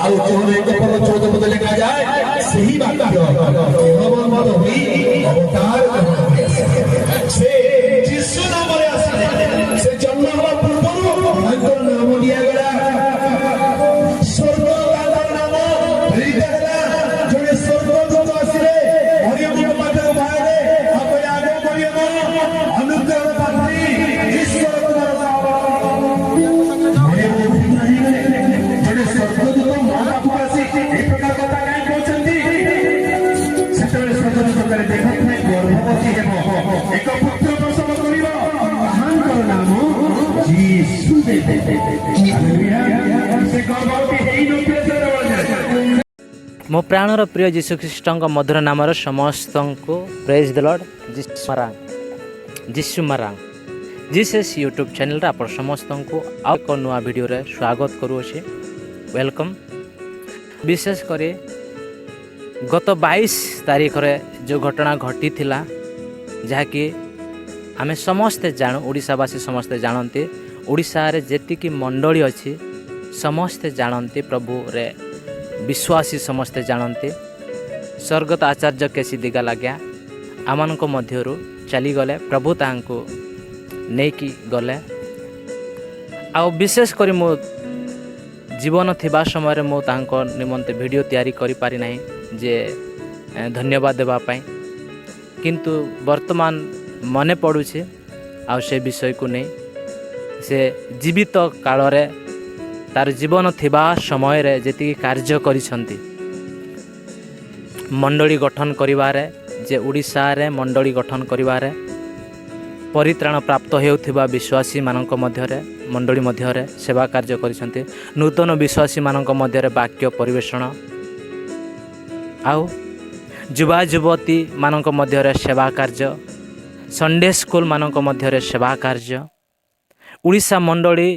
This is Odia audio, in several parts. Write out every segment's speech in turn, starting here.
ଆଉ ଯୋହନ 1 ପର୍ବ 14 ପଦ ଲେଖାଯାଏ, ସେହି ବାକ୍ୟ ଦେହବନ୍ତ ହୋଇ ଅବତାର ଗ୍ରହଣ କରି ଆସିଲେ। ସେ ଯୀଶୁ ନାମରେ ଆସିଲେ। ସେ ଜନ୍ମ ହେବା ପୂର୍ବରୁ ତାଙ୍କର ନାମ ଦିଆଗଲା। ସ୍ୱର୍ଗ ତାଙ୍କର ନାମ ପ୍ରେରିତ ହେଲା। ଜଣେ ସ୍ୱର୍ଗଦୂତ ଆସିଲେ, ମରିୟମଙ୍କ ପାଖକୁ ବାହାରିଲେ ଆଉ କହିଲେ, "ଆଗୋ ମରିୟମ, ଅନୁଗ୍ରହର ପାତ୍ରୀ, ଈଶ୍ୱର ତୁମର ସହ।" ମରିୟମ ଉତ୍ତୀର୍ଣ୍ଣ ହେଇଗଲେ। ଜଣେ ସ୍ୱର୍ଗଦୂତ ମୋ ପାଖକୁ ଆସି ଏହି ପ୍ରକାର କଥା କାହିଁ କହୁଛନ୍ତି? ସେତେବେଳେ ସ୍ୱର୍ଗଦୂତ କହିଲେ, "ଦେଖ, ତୁମେ ଗର୍ଭବତୀ ହେବ, ଏକ ପୁତ୍ର ପ୍ରସବ କରିବ, ତାହାଙ୍କର ନାମ ଯୀଶୁ ଦେବେ।" ସେ ଗର୍ଭବତୀ ହେଇନଥିଲେ ସେତେବେଳେ ଯାଏ। ମୋ ପ୍ରାଣର ପ୍ରିୟ ଯୀଶୁଖ୍ରୀଷ୍ଟଙ୍କ ମଧୁର ନାମରେ ସମସ୍ତଙ୍କୁ ପ୍ରେଜ୍ ଦ ଲର୍ଡ଼। ଯୀଶୁ ମାରାଙ୍ଗ, ଯୀଶୁ ମାରାଙ୍ଗ। ଜିସେସ୍ ୟୁଟ୍ୟୁବ୍ ଚ୍ୟାନେଲରେ ଆପଣ ସମସ୍ତଙ୍କୁ ଆଉ ଏକ ନୂଆ ଭିଡ଼ିଓରେ ସ୍ୱାଗତ କରୁଅଛି। Welcome. ବିଶେଷ କରି ଗତ 22 ତାରିଖରେ ଯେଉଁ ଘଟଣା ଘଟିଥିଲା, ଯାହାକି ଆମେ ସମସ୍ତେ ଜାଣୁ, ଓଡ଼ିଶାବାସୀ ସମସ୍ତେ ଜାଣନ୍ତି, ଓଡ଼ିଶାରେ ଯେତିକି ମଣ୍ଡଳୀ ଅଛି ସମସ୍ତେ ଜାଣନ୍ତି, ପ୍ରଭୁରେ ବିଶ୍ୱାସୀ ସମସ୍ତେ ଜାଣନ୍ତି, ସ୍ୱର୍ଗତ ଆଚାର୍ଯ୍ୟ କେସି ଦିଗାଲ ଆଜ୍ଞା ଆମମାନଙ୍କ ମଧ୍ୟରୁ ଚାଲିଗଲେ। ପ୍ରଭୁ ତାହାଙ୍କୁ ନେଇକି ଗଲେ। ଆଉ ବିଶେଷ କରି ମୁଁ ଜୀବନ ଥିବା ସମୟରେ ମୁଁ ତାଙ୍କ ନିମନ୍ତେ ଭିଡ଼ିଓ ତିଆରି କରିପାରିନାହିଁ ଯେ ଧନ୍ୟବାଦ ଦେବା ପାଇଁ। କିନ୍ତୁ ବର୍ତ୍ତମାନ ମନେ ପଡ଼ୁଛି ଆଉ ସେ ବିଷୟକୁ ନେଇ ସେ ଜୀବିତ କାଳରେ, ତାର ଜୀବନ ଥିବା ସମୟରେ ଯେତିକି କାର୍ଯ୍ୟ କରିଛନ୍ତି ମଣ୍ଡଳୀ ଗଠନ କରିବାରେ, ଯେ ଓଡ଼ିଶାରେ ମଣ୍ଡଳୀ ଗଠନ କରିବାରେ, ପରିତ୍ରାଣ ପ୍ରାପ୍ତ ହେଉଥିବା ବିଶ୍ୱାସୀମାନଙ୍କ ମଧ୍ୟରେ, ମଣ୍ଡଳୀ ମଧ୍ୟରେ ସେବା କାର୍ଯ୍ୟ କରିଛନ୍ତି, ନୂତନ ବିଶ୍ୱାସୀମାନଙ୍କ ମଧ୍ୟରେ ବାକ୍ୟ ପରିବେଷଣ ଆଉ ଯୁବା ଯୁବତୀମାନଙ୍କ ମଧ୍ୟରେ ସେବା କାର୍ଯ୍ୟ, ସଣ୍ଡେ ସ୍କୁଲମାନଙ୍କ ମଧ୍ୟରେ ସେବା କାର୍ଯ୍ୟ, ଓଡ଼ିଶା ମଣ୍ଡଳୀ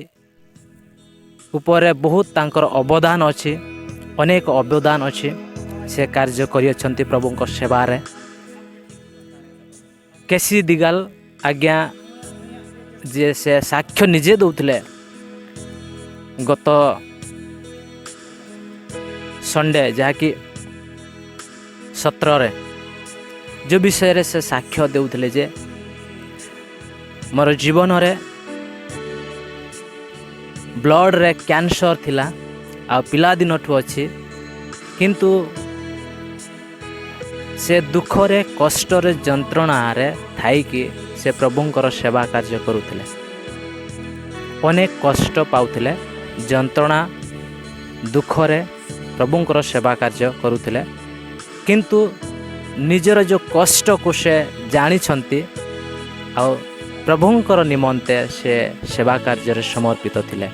ଉପରେ ବହୁତ ତାଙ୍କର ଅବଦାନ ଅଛି, ଅନେକ ଅବଦାନ ଅଛି। ସେ କାର୍ଯ୍ୟ କରିଅଛନ୍ତି ପ୍ରଭୁଙ୍କ ସେବାରେ। କେସି ଦିଗାଲ ଆଜ୍ଞା ଯିଏ, ସେ ସାକ୍ଷ୍ୟ ନିଜେ ଦେଉଥିଲେ ଗତ ସଣ୍ଡେ, ଯାହାକି 17ରେ, ଯେଉଁ ବିଷୟରେ ସେ ସାକ୍ଷ୍ୟ ଦେଉଥିଲେ ଯେ ମୋର ଜୀବନରେ ବ୍ଲଡ଼ରେ କ୍ୟାନ୍ସର ଥିଲା ଆଉ ପିଲାଦିନଠୁ ଅଛି। କିନ୍ତୁ ସେ ଦୁଃଖରେ, କଷ୍ଟରେ, ଯନ୍ତ୍ରଣାରେ ଥାଇକି ସେ ପ୍ରଭୁଙ୍କର ସେବା କାର୍ଯ୍ୟ କରୁଥିଲେ। ଅନେକ କଷ୍ଟ ପାଉଥିଲେ, ଯନ୍ତ୍ରଣା ଦୁଃଖରେ ପ୍ରଭୁଙ୍କର ସେବା କାର୍ଯ୍ୟ କରୁଥିଲେ। କିନ୍ତୁ ନିଜର ଯେଉଁ କଷ୍ଟକୁ ସେ ଜାଣିଛନ୍ତି ଆଉ ପ୍ରଭୁଙ୍କର ନିମନ୍ତେ ସେ ସେବା କାର୍ଯ୍ୟରେ ସମର୍ପିତ ଥିଲେ।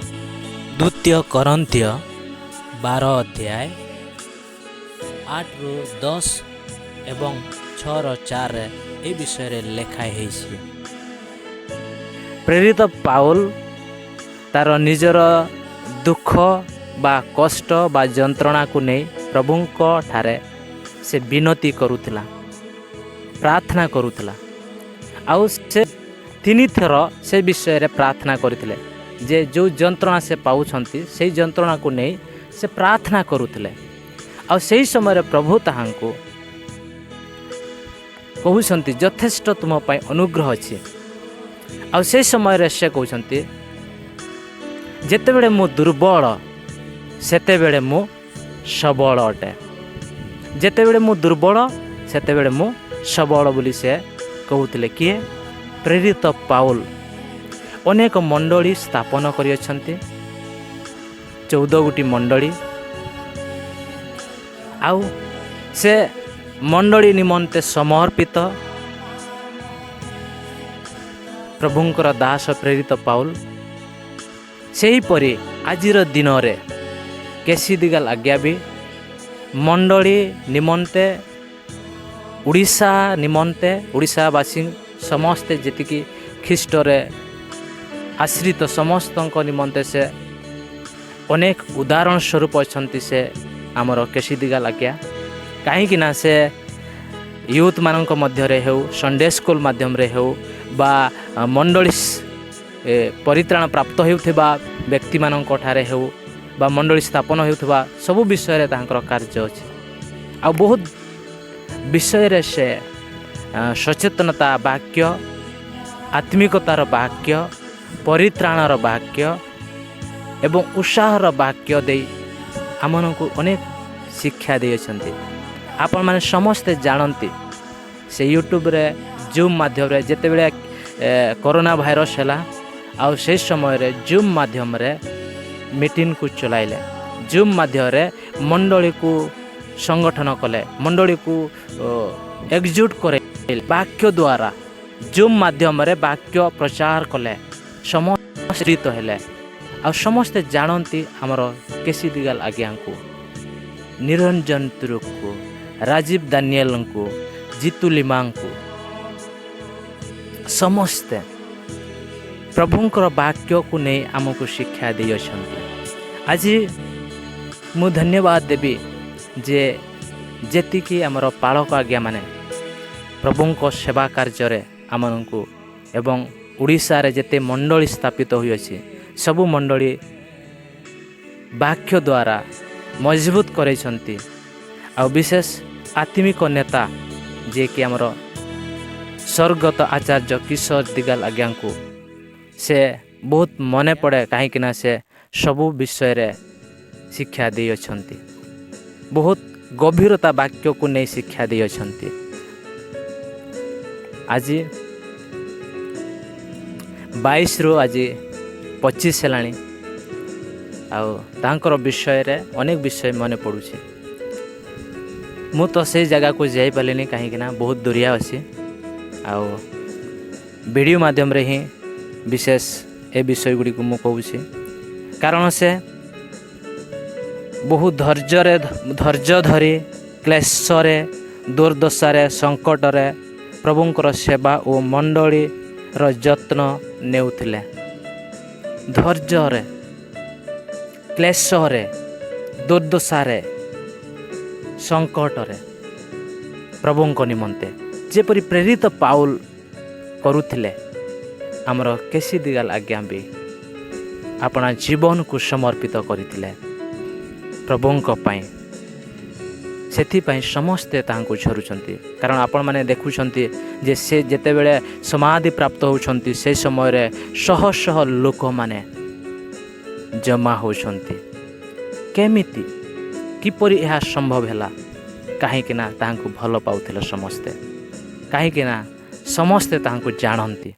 ଦ୍ୱିତୀୟ କରିନ୍ଥୀୟ 12 ଅଧ୍ୟାୟ 8ରୁ 10 ଏବଂ 6ର 4ରେ ଏ ବିଷୟରେ ଲେଖା ହେଇଛି। ପ୍ରେରିତ ପାଉଲ ତାର ନିଜର ଦୁଃଖ ବା କଷ୍ଟ ବା ଯନ୍ତ୍ରଣାକୁ ନେଇ ପ୍ରଭୁଙ୍କ ଠାରେ ସେ ବିନତି କରୁଥିଲା, ପ୍ରାର୍ଥନା କରୁଥିଲା। ଆଉ ସେ ତିନିଥର ସେ ବିଷୟରେ ପ୍ରାର୍ଥନା କରିଥିଲେ ଯେ ଯେଉଁ ଯନ୍ତ୍ରଣା ସେ ପାଉଛନ୍ତି, ସେଇ ଯନ୍ତ୍ରଣାକୁ ନେଇ ସେ ପ୍ରାର୍ଥନା କରୁଥିଲେ। ଆଉ ସେହି ସମୟରେ ପ୍ରଭୁ ତାହାଙ୍କୁ କହୁଛନ୍ତି, "ଯଥେଷ୍ଟ ତୁମ ପାଇଁ ଅନୁଗ୍ରହ ଅଛି।" ଆଉ ସେହି ସମୟରେ ସେ କହୁଛନ୍ତି, "ଯେତେବେଳେ ମୁଁ ଦୁର୍ବଳ, ସେତେବେଳେ ମୁଁ ସବଳ ଅଟେ। ଯେତେବେଳେ ମୁଁ ଦୁର୍ବଳ, ସେତେବେଳେ ମୁଁ ସବଳ" ବୋଲି ସେ କହୁଥିଲେ। କିଏ? ପ୍ରେରିତ ପାଉଲ। ଅନେକ ମଣ୍ଡଳୀ ସ୍ଥାପନ କରିଅଛନ୍ତି, 14 ଗୋଟି ମଣ୍ଡଳୀ। ଆଉ ସେ ମଣ୍ଡଳୀ ନିମନ୍ତେ ସମର୍ପିତ ପ୍ରଭୁଙ୍କର ଦାସ ପ୍ରେରିତ ପାଉଲ। ସେହିପରି ଆଜିର ଦିନରେ କେସି ଦିଗାଲ ଆଜ୍ଞା ବି ମଣ୍ଡଳୀ ନିମନ୍ତେ, ଓଡ଼ିଶା ନିମନ୍ତେ, ଓଡ଼ିଶାବାସୀ ସମସ୍ତେ ଯେତିକି ଖ୍ରୀଷ୍ଟରେ ଆଶ୍ରିତ, ସମସ୍ତଙ୍କ ନିମନ୍ତେ ସେ ଅନେକ ଉଦାହରଣ ସ୍ୱରୂପ ଅଛନ୍ତି ସେ ଆମର କେସି ଦିଗାଲ ଆଜ୍ଞା। କାହିଁକି ନା ସେ ୟୁଥମାନଙ୍କ ମଧ୍ୟରେ ହେଉ, ସଣ୍ଡେ ସ୍କୁଲ ମାଧ୍ୟମରେ ହେଉ ବା ମଣ୍ଡଳୀ ପରିତ୍ରାଣ ପ୍ରାପ୍ତ ହେଉଥିବା ବ୍ୟକ୍ତିମାନଙ୍କ ଠାରେ ହେଉ। ବା ମଣ୍ଡଳୀ ସ୍ଥାପନ ହେଉଥିବା ସବୁ ବିଷୟରେ ତାଙ୍କର କାର୍ଯ୍ୟ ଅଛି। ଆଉ ବହୁତ ବିଷୟରେ ସେ ସଚେତନତା ବାକ୍ୟ, ଆତ୍ମିକତାର ବାକ୍ୟ, ପରିତ୍ରାଣର ବାକ୍ୟ ଏବଂ ଉତ୍ସାହର ବାକ୍ୟ ଦେଇ ଆମମାନଙ୍କୁ ଅନେକ ଶିକ୍ଷା ଦେଇଅଛନ୍ତି। ଆପଣମାନେ ସମସ୍ତେ ଜାଣନ୍ତି, ସେ ୟୁଟ୍ୟୁବରେ ଜୁମ୍ ମାଧ୍ୟମରେ ଯେତେବେଳେ କରୋନା ଭାଇରସ୍ ହେଲା ଆଉ ସେହି ସମୟରେ ଜୁମ୍ ମାଧ୍ୟମରେ ମିଟିଂକୁ ଚଲାଇଲେ, ଜୁମ୍ ମାଧ୍ୟମରେ ମଣ୍ଡଳୀକୁ ସଂଗଠନ କଲେ, ମଣ୍ଡଳୀକୁ ଏକଜୁଟ କରେଇଲେ, ବାକ୍ୟ ଦ୍ୱାରା ଜୁମ୍ ମାଧ୍ୟମରେ ବାକ୍ୟ ପ୍ରଚାର କଲେ, ସମସ୍ତେ ହେଲେ। ଆଉ ସମସ୍ତେ ଜାଣନ୍ତି ଆମର କେସି ଦିଗାଲ ଆଜ୍ଞାଙ୍କୁ, ନିରଞ୍ଜନ ତୁରୁକକୁ, ରାଜୀବ ଦାନିଏଲଙ୍କୁ, ଜିତୁ ଲିମାଙ୍କୁ। ସମସ୍ତେ ପ୍ରଭୁଙ୍କର ବାକ୍ୟକୁ ନେଇ ଆମକୁ ଶିକ୍ଷା ଦେଇଅଛନ୍ତି। ଆଜି ମୁଁ ଧନ୍ୟବାଦ ଦେବି ଯେ ଯେତିକି ଆମର ପାଳକ ଆଜ୍ଞାମାନେ ପ୍ରଭୁଙ୍କ ସେବା କାର୍ଯ୍ୟରେ ଆମମାନଙ୍କୁ ଏବଂ ଓଡ଼ିଶାରେ ଯେତେ ମଣ୍ଡଳୀ ସ୍ଥାପିତ ହୋଇଅଛି, ସବୁ ମଣ୍ଡଳୀ ବାକ୍ୟ ଦ୍ୱାରା ମଜବୁତ କରାଇଛନ୍ତି। ଆଉ ବିଶେଷ ଆତ୍ମିକ ନେତା ଯିଏକି ଆମର ସ୍ୱର୍ଗତ ଆଚାର୍ଯ୍ୟ କିଶୋର ଦିଗାଲ ଆଜ୍ଞାଙ୍କୁ ସେ ବହୁତ ମନେ ପଡ଼େ, କାହିଁକିନା ସେ ସବୁ ବିଷୟରେ ଶିକ୍ଷା ଦେଇଅଛନ୍ତି, ବହୁତ ଗଭୀରତା ବାକ୍ୟକୁ ନେଇ ଶିକ୍ଷା ଦେଇଅଛନ୍ତି। ଆଜି 22ରୁ ଆଜି 25 ହେଲାଣି ଆଉ ତାଙ୍କର ବିଷୟରେ ଅନେକ ବିଷୟ ମନେ ପଡ଼ୁଛି। ମୁଁ ତ ସେଇ ଜାଗାକୁ ଯାଇପାରିଲିନି, କାହିଁକିନା ବହୁତ ଦୂରିଆ ଅଛି। ଆଉ ଭିଡ଼ିଓ ମାଧ୍ୟମରେ ହିଁ ବିଶେଷ ଏ ବିଷୟ ଗୁଡ଼ିକୁ ମୁଁ କହୁଛି, କାରଣ ସେ ବହୁ ଧୈର୍ଯ୍ୟରେ, ଧୈର୍ଯ୍ୟ ଧରି କ୍ଲେଶରେ, ଦୁର୍ଦ୍ଦଶାରେ, ସଙ୍କଟରେ ପ୍ରଭୁଙ୍କର ସେବା ଓ ମଣ୍ଡଳୀର ଯତ୍ନ ନେଉଥିଲେ। ଧୈର୍ଯ୍ୟରେ, କ୍ଲେଶରେ, ଦୁର୍ଦ୍ଦଶାରେ, ସଙ୍କଟରେ ପ୍ରଭୁଙ୍କ ନିମନ୍ତେ ଯେପରି ପ୍ରେରିତ ପାଉଲ କରୁଥିଲେ, ଆମର କେସି ଦିଗାଲ ଆଜ୍ଞା ବି ଆପଣା ଜୀବନକୁ ସମର୍ପିତ କରିଥିଲେ ପ୍ରଭୁଙ୍କ ପାଇଁ। ସେଥିପାଇଁ ସମସ୍ତେ ତାହାଙ୍କୁ ଝରୁଛନ୍ତି, କାରଣ ଆପଣମାନେ ଦେଖୁଛନ୍ତି ଯେ ସେ ଯେତେବେଳେ ସମାଧି ପ୍ରାପ୍ତ ହେଉଛନ୍ତି, ସେ ସମୟରେ ଶହ ଶହ ଲୋକମାନେ ଜମା ହେଉଛନ୍ତି। କେମିତି, କିପରି ଏହା ସମ୍ଭବ ହେଲା? କାହିଁକି ନା ତାହାଙ୍କୁ ଭଲ ପାଉଥିଲେ ସମସ୍ତେ, କାହିଁକି ନା ସମସ୍ତେ ତାହାଙ୍କୁ ଜାଣନ୍ତି।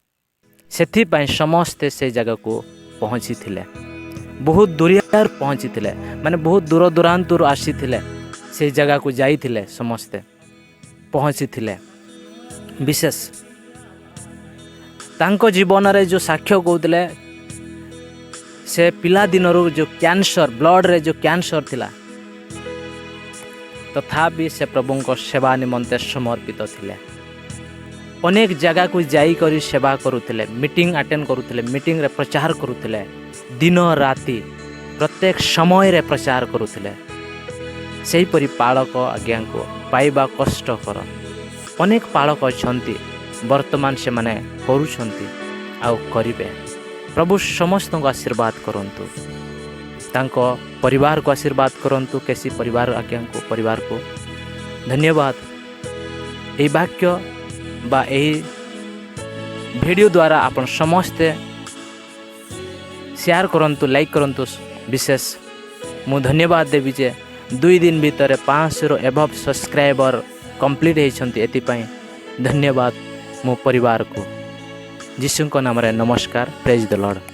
ସେଥିପାଇଁ ସମସ୍ତେ ସେ ଜାଗାକୁ ପହଞ୍ଚିଥିଲେ, ବହୁତ ଦୂରିଆରୁ ପହଞ୍ଚିଥିଲେ, ମାନେ ବହୁତ ଦୂର ଦୂରାନ୍ତରୁ ଆସିଥିଲେ, ସେଇ ଜାଗାକୁ ଯାଇଥିଲେ, ସମସ୍ତେ ପହଞ୍ଚିଥିଲେ। ବିଶେଷ ତାଙ୍କ ଜୀବନରେ ଯେଉଁ ସାକ୍ଷ୍ୟ କହୁଥିଲେ, ସେ ପିଲାଦିନରୁ ଯେଉଁ କ୍ୟାନ୍ସର, ବ୍ଲଡ଼ରେ ଯେଉଁ କ୍ୟାନ୍ସର ଥିଲା, ତଥାପି ସେ ପ୍ରଭୁଙ୍କ ସେବା ନିମନ୍ତେ ସମର୍ପିତ ଥିଲେ। ଅନେକ ଜାଗାକୁ ଯାଇକରି ସେବା କରୁଥିଲେ, ମିଟିଂ ଆଟେଣ୍ଡ କରୁଥିଲେ, ମିଟିଂରେ ପ୍ରଚାର କରୁଥିଲେ, ଦିନ ରାତି ପ୍ରତ୍ୟେକ ସମୟରେ ପ୍ରଚାର କରୁଥିଲେ। ସେହିପରି ପାଳକ ଆଜ୍ଞାଙ୍କୁ ପାଇବା କଷ୍ଟକର। ଅନେକ ପାଳକ ଅଛନ୍ତି ବର୍ତ୍ତମାନ, ସେମାନେ କରୁଛନ୍ତି ଆଉ କରିବେ। ପ୍ରଭୁ ସମସ୍ତଙ୍କୁ ଆଶୀର୍ବାଦ କରନ୍ତୁ, ତାଙ୍କ ପରିବାରକୁ ଆଶୀର୍ବାଦ କରନ୍ତୁ, କେସି ପରିବାର ଆଜ୍ଞାଙ୍କୁ ପରିବାରକୁ ଧନ୍ୟବାଦ। ଏହି ବାକ୍ୟ ବା ଏହି ଭିଡ଼ିଓ ଦ୍ୱାରା ଆପଣ ସମସ୍ତେ ସେୟାର କରନ୍ତୁ, ଲାଇକ୍ କରନ୍ତୁ। ବିଶେଷ ମୁଁ ଧନ୍ୟବାଦ ଦେବି ଯେ 2 ଦିନ ଭିତରେ 500ରୁ ଏବଭ୍ ସବସ୍କ୍ରାଇବର କମ୍ପ୍ଲିଟ୍ ହେଇଛନ୍ତି। ଏଥିପାଇଁ ଧନ୍ୟବାଦ ମୋ ପରିବାରକୁ। ଯୀଶୁଙ୍କ ନାମରେ ନମସ୍କାର। ପ୍ରେଜ୍ ଦ ଲର୍ଡ଼।